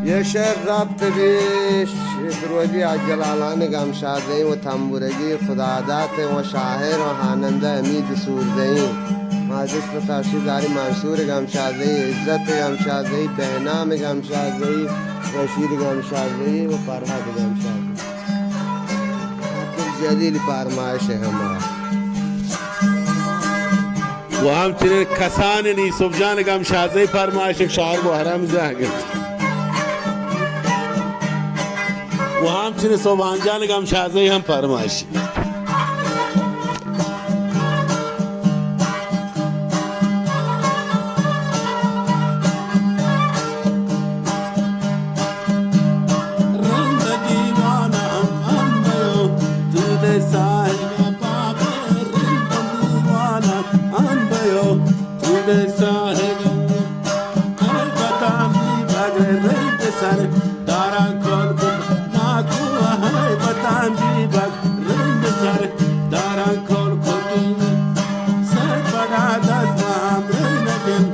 یہ شعر ضبط بیش درودی حاج جلالان گمشادئی و تنبورگی خدادات و شاعر و خوانندہ حمید سوردئی۔ ما دست تاشی داری منصور گمشادئی، عزت گمشادئی، بہنام گمشادئی، رشید گمشادئی و فرہاد گمشادئی۔ عبدالجلیل پارمائش ہما۔ و ہمچنین کسان یوسف جان گمشادئی پرمائش، شاعر گوہرام زہگ انت۔ و ہمچنین سبحان جان گمشادئی ہم پرمائش۔ رند دیوانہ ہم انبیو، تو دے ساحل بابا، رند دیوانہ انبیو، تو دے ساحل۔ ہر پتانی بگر رند سر داران کول کت، ناکو ہر پتانی بگ رند سر داران کول کت۔ سر پڑا دست ہم رند گن،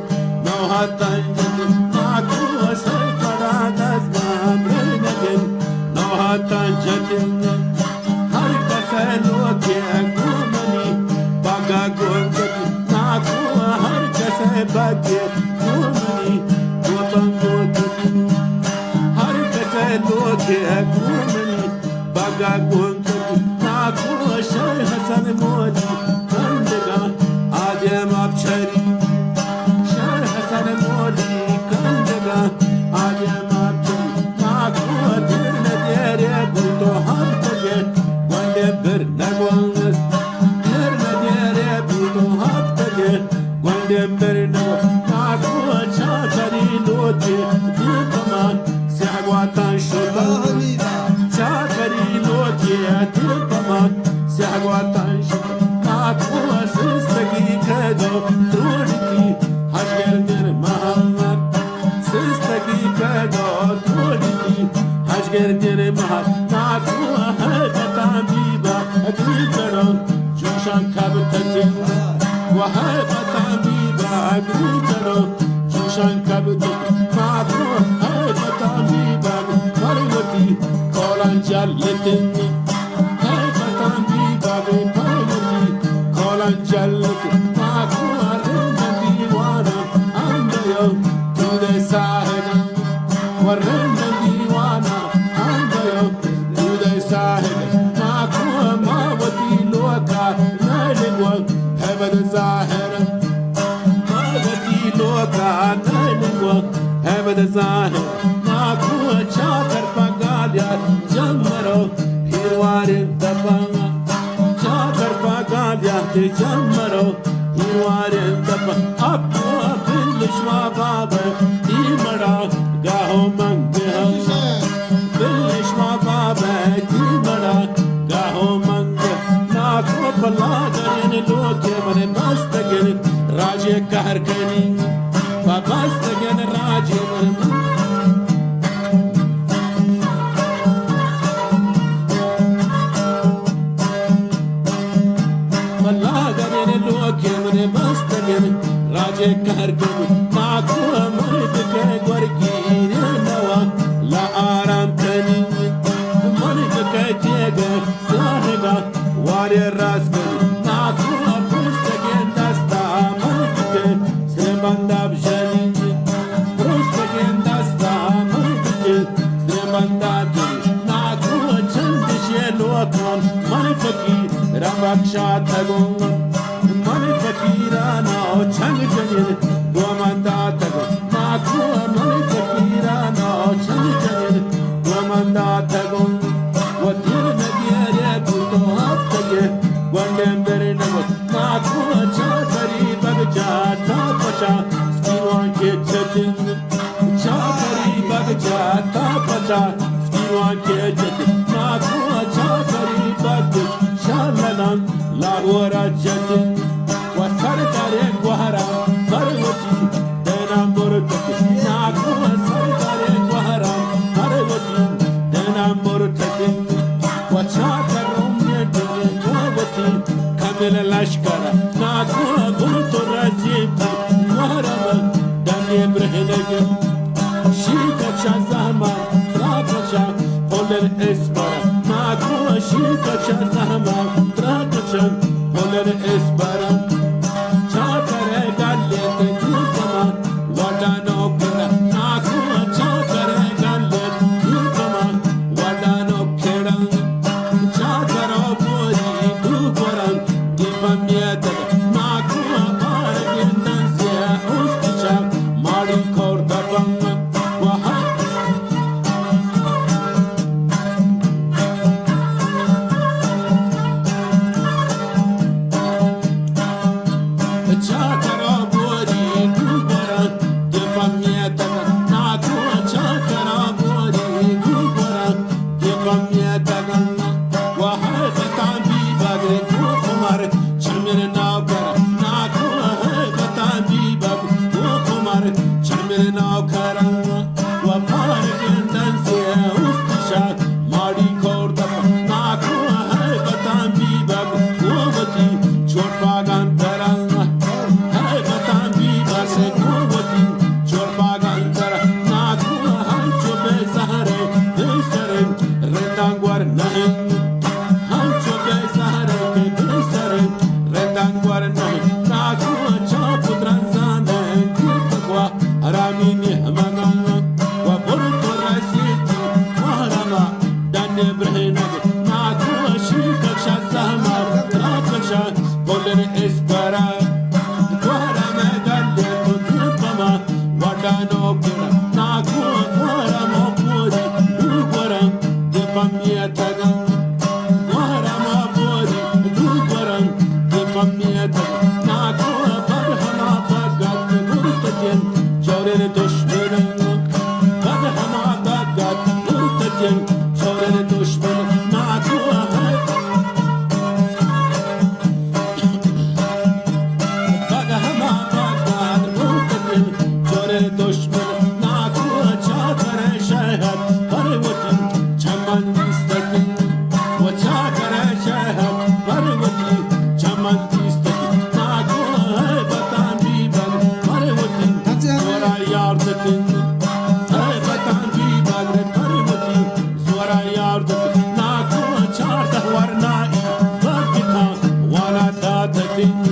نوحتاں جت، ناکو سر پڑا دست ہم رند گن، نوحتاں جت۔ ہر کسے لوٹے گوں منی بگا گون کت، ناکو ہر کسے بگے گوں منی بوتاں گون کت۔ ہر کسے لوٹے گوں منی بگا گون کت، ناکو شے حسن مولی کندگا آدم ابچری۔ شے حسن مولی کندگا آدم ابچری۔ ناکو دیر نہ دیرے بوتو ہفتگے گونڈے بر نگونس۔ دیر نہ دیرے بوتو ہفتگے گونڈے بر نگونس۔ ناکو چاکری لوٹے دیر پما سیاہ گواتاں شتاں۔ چاکری لوٹے دیر پما سیاہ گواتاں شتاں۔ ناکو سستگی کدو تروڑتی ہشگر دیر محمد۔ سستگی کدو تروڑی ہشگر دیر مہر۔ ناکو ہے بتاں بیبا اگری کرو چوشاں کب تچے۔ و ہے بتاں بیبا اگری کرو چوشاں کب تچے۔ ناکو ہے بتاں بیبا پروتی کولان جلتنی۔ ہے بتاں بیبا پروتی کولان جلتنی۔ ناکو رند دیوانا اندیو تو دے ساحل۔ ورند دیوانا اندیو تو دے ساحل۔ ناکو ما وتی لوکا نلگو ہے بد ظاہر۔ ما وتی لوکا نلگو ہے بد ظاہر۔ ناکو چاکر پگالیا جمرو ہیرواریں دپا۔ چاکر پگالیا جمرو ہیرواریں دپ۔ اپو بل شما باب تی مڑا گاہو منگ ہم۔ بل شما باب تی مڑا گاہو منگ۔ ناکو پلا درین لوکے من بستگن راجے قہر کنی۔ با بستگن راجے من ملا گرین لوکے من بستگن راجے قہر کن۔ ناکو من بکے گورگی نوا لا آرام کنی۔ من بکے تیگ سیاہگا وارے راز کنی۔ ناکو پرستگیں دستا من بکے سر بنداب جنی۔ پرستگیں دستا من بکے سر بنداب جنی۔ ناکو چند شے لوکان من فقیران بخشاتگوں۔ من فقیرانا چنگ جنین گومن داتگوں۔ ناکو من فقیرانا چنگ جنین گومن داتگوں۔ و دیر نگیرے بوتو ہفتگے گونڈیں برنگو۔ ناکو چاکری بگ جاتا پچا سکیوان کے چتن۔ چاکری بگ جاتا پچا سکیوان کے چتن۔ ناکو چاکری بگ شاللان لاہور جتن۔ و سردارے گوہرا مروتی دینا مرتکن۔ ناکو سردارے گوہرا مروتی دینا مرتکن۔ و چاکر رومی دینا وتی کمل لشکر۔ ناکو گل تو رزی گوہرا ڈنی برہنگن۔ شیک شاہ زحمت ترا کشاں، پلن اسپر ناکو شی کشاں زحمت ترا کشاں، پلن اسپر چاکر گلت دو کما، وڈا نوکر ناکو چاکر گلت دو کما، وڈا نوکر چاکر بوری دو گورن، دیپا میتگ ناکو بار گندن سے اوست چا ماڑی کور دپن۔ چاکرا بوری گوبرا، دپا میتگ ناکو، چاکرا بوری گوبرا، دپا میتگ۔ و ہر بتا بی بگر گو کمر، چمر ناکر ناکو، ہر بتا بی بگر گو کمر، چمر ناکر۔ و پار گندن سے اوست شاہ، ماڑی کور دپ ناکو، ہر بتا بی بگر گو وتی چوٹ پاگان ترا، ہر بتا بی بگر گو وتی چوٹ پاگان ترا ناکو، ہنچو بے زہرے بے سرے رنداں گور نہ انت، ہنچو بے زہرے کہ بے سرے رنداں گور نہ انت۔ ناکو چاپ درنزان انت، گوا حرامی نہمگاں و برت و رسیت محرما ڈن برہنگ۔ ناکو شیکک شاہ زہمار راکشا بلن اسپرا، گوہرم گلے تو دل پما وڈا نوکر۔ ناکو گوہرم پوری دوگورم دپا میتگم، گوہرم پوری دوگورم دپا میتگم۔ ناکو پد ہما پگت برتگن چورن دشمنم، پد ہما پگت برتگن چورن دشمنم۔ ناکو پد ہما پگت برتگن چورن دشمنم۔ ناکو چاکر شہد پر وتی چمن دیستگن، و چاکر شہد پر وتی چمن دیستگن۔ ناکو ہیبتاں بیبگ پر وتی زورا یاردتن، ہیبتاں بیبگ پر وتی زورا یاردتن۔ ناکو چاردہ ورنائی بگتاں وانا داتتن،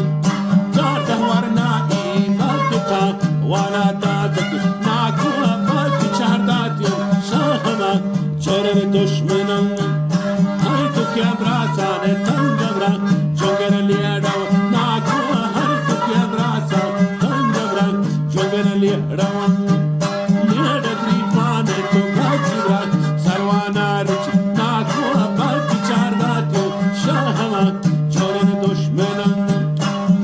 چاردہ ورنائی بگتاں وانا داتتن۔ ناکو بگ چارداتن شاہما چورن دشمنم۔ ہر تو کیا براسان تنگ برا چوگر لیڑا۔ ناکو ہر تو کیا براسان تنگ برا چوگر لیڑا۔ لیڑ گریپان تو گاچی برا سروانا رچ۔ ناکو بگ چارداتن شاہما چورن دشمنم۔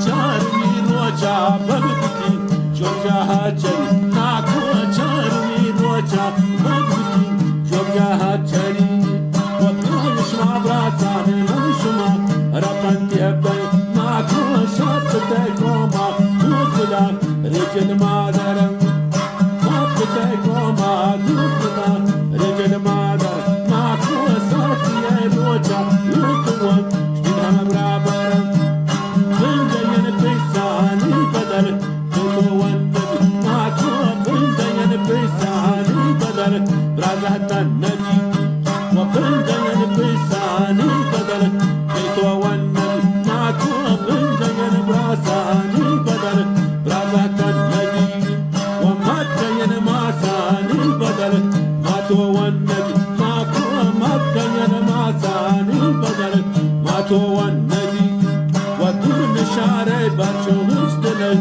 چارمی روچا بگ بوتی جوجا ہچری۔ ناکو چارمی روچا بگ بوتی جوجا ہچری۔ و پہل شما براتان من شما رپنتی ہبن۔ ناکو شپ تے قوما دوزلا رجل مادرم، شپ تے قوما دوزلا رجل مادر۔ ناکو ساتی روچا یوتوان شدن برابرم۔ بندین پیسانی بدل تو ونگ۔ ناکو بندین پیسانی بدل برازاتن نبی۔ و بندین پیسانی بدل تو ونگ۔ ناکو بندین براسانی بدل برازاتن نبی۔ و مکین ماسانی بدل ما تو ونگ۔ ناکو مکین ماسانی بدل ما تو ونگ۔ و دور نشارے بچو مستلے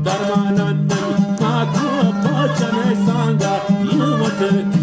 درمانان نبی۔ ناکو پاچنے سانگا یہ وطن